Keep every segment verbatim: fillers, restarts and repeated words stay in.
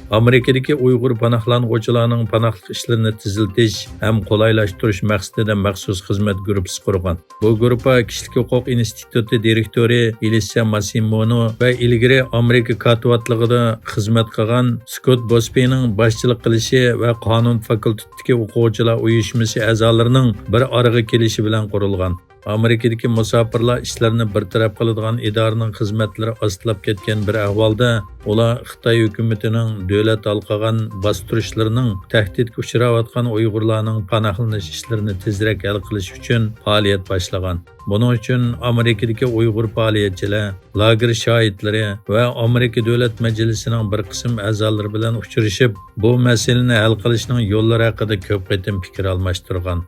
ئامېرىكىدىكى ئۇيغۇر پاناھلانغۇچىلارنىڭ پاناھلىق ئىشلىرىنى تېزلىتىش ھەم قولايلاشتۇرۇش مەقسىتىدە مەخسۇس خىزمەت گۇرۇپپىسى قۇرغان. بۇ گۇرۇپپا كىشىلىك ھوقۇق ئىنستىتۇتى دىرېكتورى ئېلىسسا ماسىمونو ۋە ئىلگىرى ئامېرىكا كاتىۋاتلىقىدا خىزمەت قىلغان سكوت بوسبىنىڭ باشچىلىق قىلىشى ۋە قانۇن فاكۇلتېتىدىكى ئوقۇغۇچىلار ئۇيۇشمىسى ئەزالىرىنىڭ بىر ئارىغا كېلىشى بىلەن قۇرۇلغان. ئامېرىكىدىكى مۇساپىرلار ئىشلىرىنى بىر تەرەپ قىلىدىغان ئىدارىنىڭ خىزمەتلىرى ئاستىلاپ كەتكەن بىر ئەھۋالدا، ئۇلار خىتاي ھۆكۈمىتىنىڭ دۆلەت ھالقىغان باستۇرۇشلىرىنىڭ، تەھدىتكە ئۇچراۋاتقان ئۇيغۇرلارنىڭ پاناھلىنىش ئىشلىرىنى تېزرەك ھەل قىلىش ئۈچۈن پائالىيەت باشلىغان. بۇنىڭ ئۈچۈن ئامېرىكىدىكى ئۇيغۇر پائالىيەتچىلەر، لاگېر شاھىتلىرى ۋە ئامېرىكا دۆلەت مەجلىسىنىڭ بىر قىسىم ئەزالىرى بىلەن ئۇچرىشىپ، بۇ مەسىلىنى ھەل قىلىشنىڭ يوللىرى ھەققىدە كۆپ قېتىم پىكىر ئالماشتۇرغان.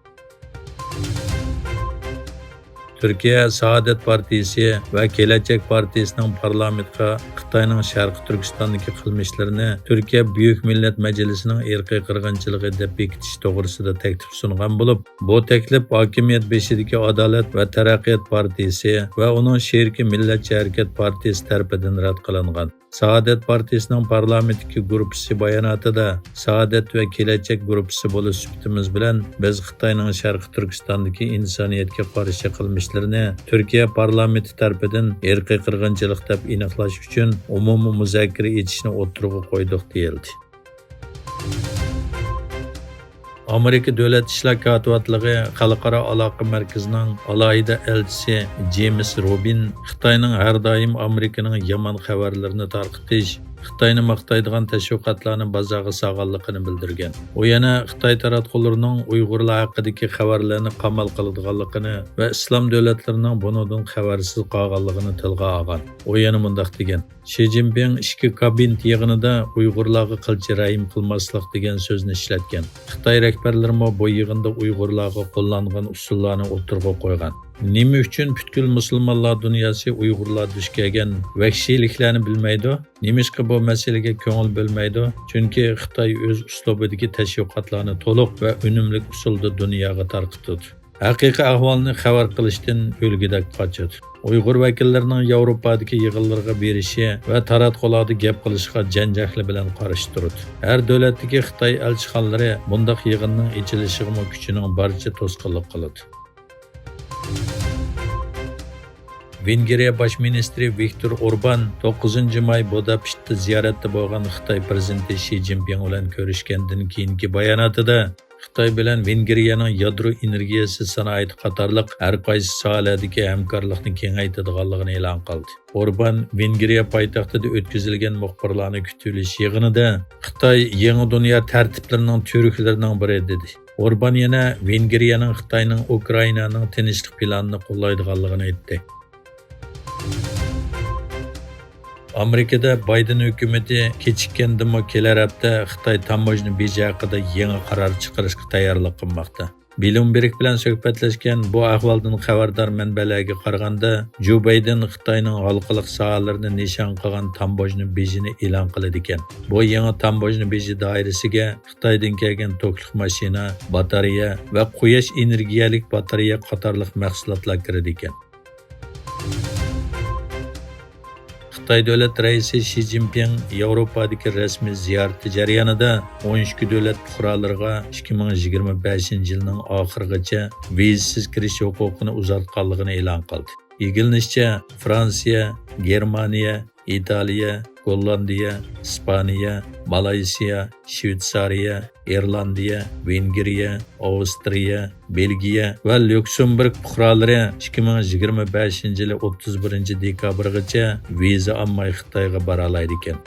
تۈركىيە سائادەت پارتىيىسى ۋە كېلەچەك پارتىيىسىنىڭ پارلامېنتقا خىتاينىڭ شەرقىي تۈركىستاندىكى قىلمىشلىرىنى تۈركىيە بۈيۈك مىللەت مەجلىسىنىڭ ئىرقىي قىرغىنچىلىقى دەپ بېكىتىش توغرىسىدا تەكلىپ سۇنغان بولۇپ، بۇ تەكلىپ ھاكىمىيەت بېشىدىكى ئادالەت ۋە تەرەققىيات پارتىيىسى ۋە ئۇنىڭ شېرىكى مىللەتچى ھەرىكەت پارتىيىسى تەرىپىدىن رەت قىلىنغان. سائادەت پارتىيىسىنىڭ پارلامېنتتىكى گۇرۇپپىسى باياناتىدا، سائادەت ۋە كېلەچەك گۇرۇپپىسى بولۇش سۈپىتىمىز بىلەن، بىز خىتاينىڭ شەرقىي تۈركىستاندىكى ئىنسانىيەتكە قارشى قىلمىشلىرىنى تۈركىيە پارلامېنتى تەرىپىدىن ئىرقىي قىرغىنچىلىق دەپ ئېنىقلاش ئۈچۈن ئومۇمىي مۇزاكىرە ئېچىشنى ئوتتۇرىغا قويدۇق، دېيىلدى. ئامېرىكا دۆلەت ئىشلار كاتىۋاتلىقى خەلقئارا ئالاقە مەركىزىنىڭ ئالاھىدە ئەلچىسى جېيمىس روبىن خىتاينىڭ ھەر دائىم ئامېرىكىنىڭ يامان خەۋەرلىرىنى تارقىتىش، خىتاينى ماختايدىغان تەشۋىقاتلارنى بازارغا سالغانلىقىنى بىلدۈرگەن. ئۇ يەنە خىتاي تاراتقۇلىرىنىڭ ئۇيغۇرلار ھەققىدىكى خەۋەرلەرنى قامال قىلىدىغانلىقىنى ۋە ئىسلام دۆلەتلىرىنىڭ بۇنىڭدىن خەۋەرسىز قالغانلىقىنى تىلغا ئالغان. ئۇ يەنە مۇنداق دېگەن. شى جىنپىڭ ئىككى كابىنېت يىغىنىدا ئۇيغۇرلارغا قىلچە رەھىم قىلماسلىق دېگەن سۆزنى ئىشلەتكەن. خىتاي رەھبەرلىرىمۇ بۇ يىغىندا ئۇيغۇرلارغا قوللانغان ئۇسۇللارنى ئوتتۇرىغا قويغان. نېمە ئۈچۈن پۈتكۈل مۇسۇلمانلار دۇنياسى ئۇيغۇرلار دۇچ كەلگەن ۋەھشىيلىكلەرنى بىلمەيدۇ؟ نېمىشقا بۇ مەسىلىگە كۆڭۈل بۆلمەيدۇ؟ چۈنكى خىتاي ئۆز ئۇسلۇبىدىكى تەشۋىقاتلارنى تولۇق ۋە ئۈنۈملۈك ئۇسۇلدا دۇنياغا تارقىتىدۇ. ھەقىقىي ئەھۋالنى خەۋەر قىلىشتىن ئۆلگۈدەك قاچىدۇ. ئۇيغۇر ۋەكىللىرىنىڭ ياۋروپادىكى يىغىنلىرىغا بېرىشى ۋە تاراتقۇلاردا گەپ قىلىشىغا جەنجەھلى بىلەن قارشى تۇرىدۇ. ھەر دۆلەتتىكى خىتاي ئەلچىخانىلىرى بۇنداق يىغىننىڭ ئېچىلىشىغىمۇ كۈچىنىڭ بارىچە توسقۇنلۇق قىلىدۇ. ۋېنگرىيە باش مىنىستىرى ۋىكتور ئوربان توققۇزىنچى ماي بۇداپېشتتا زىيارەتتە بولغان خىتاي پىرېزىدېنتى شى جىنپىڭ بىلەن كۆرۈشكەندىن كېيىنكى باياناتىدا، خىتاي بىلەن ۋېنگرىيەنىڭ يادرو ئېنېرگىيەسى سانائىتى قاتارلىق ھەر قايسى ساھەلەردىكى ھەمكارلىقنى كېڭەيتىدىغانلىقىنى ئېلان قىلدى. ئوربان ۋېنگرىيە پايتەختىدە ئۆتكۈزۈلگەن مۇخبىرلارنى كۈتۈۋېلىش يىغىنىدا، خىتاي يېڭى دۇنيا تەرتىپلىرىنىڭ تۈۋرۈكلىرىنىڭ بىرى، دېدى. ئوربان يەنە ۋېنگرىيەنىڭ خىتاينىڭ ئۇكرائىنانىڭ تىنچلىق پىلانىنى قوللايدىغانلىقىنى ئېيتتى. ئامېرىكىدا بايدېن ھۆكۈمىتى كېچىككەندىمۇ كېلەر ھەپتە خىتاي تاموژنا بېجى ھەققىدە يېڭى قارار چىقىرىشقا تەييارلىق قىلماقتا. بلومبېرگ بىلەن سۆھبەتلەشكەن بۇ ئەھۋالدىن خەۋەردار مەنبەلەرگە قارىغاندا، جو بايدېن خىتاينىڭ ھالقىلىق ساھەلىرىنى نىشان قىلغان تاموژنا بېجىنى ئېلان قىلىدىكەن. بۇ يېڭى تاموژنا بېجى دائىرىسىگە خىتايدىن كەلگەن توكلۇق ماشىنا، باتارېيە ۋە قۇياش ئېنېرگىيەلىك باتارېيە قاتارلىق مەھسۇلاتلار كىرىدىكەن. خىتاي دۆلەت رەئىسى شى جىنپىڭ ياۋروپادىكى رەسمىي زىيارىتى جەريانىدا ئون ئىككى دۆلەت پۇقرالىرىغا ئىككى مىڭ يىگىرمە بەشىنچى يىلنىڭ ئاخىرىغىچە ۋىزىسىز كىرىش ھوقۇقىنى ئۇزارتقانلىقىنى ئېلان قىلدى. ئىگىلىنىشىچە، فرانسىيە، گېرمانىيە، ئىتالىيە، گوللاندىيە، ئىسپانىيە، مالايسىيە، شۋېتسارىيە، ئىرلاندىيە، ۋېنگرىيە، ئاۋسترىيە، بېلگىيە ۋە ليۇكسېمبۇرگ پۇقرالىرى ئىككى مىڭ يىگىرمە بەشىنچى يىلى ئوتتۇز بىرىنچى دېكابىرغىچە ۋىزا ئالماي خىتايغا بارالايدىكەن.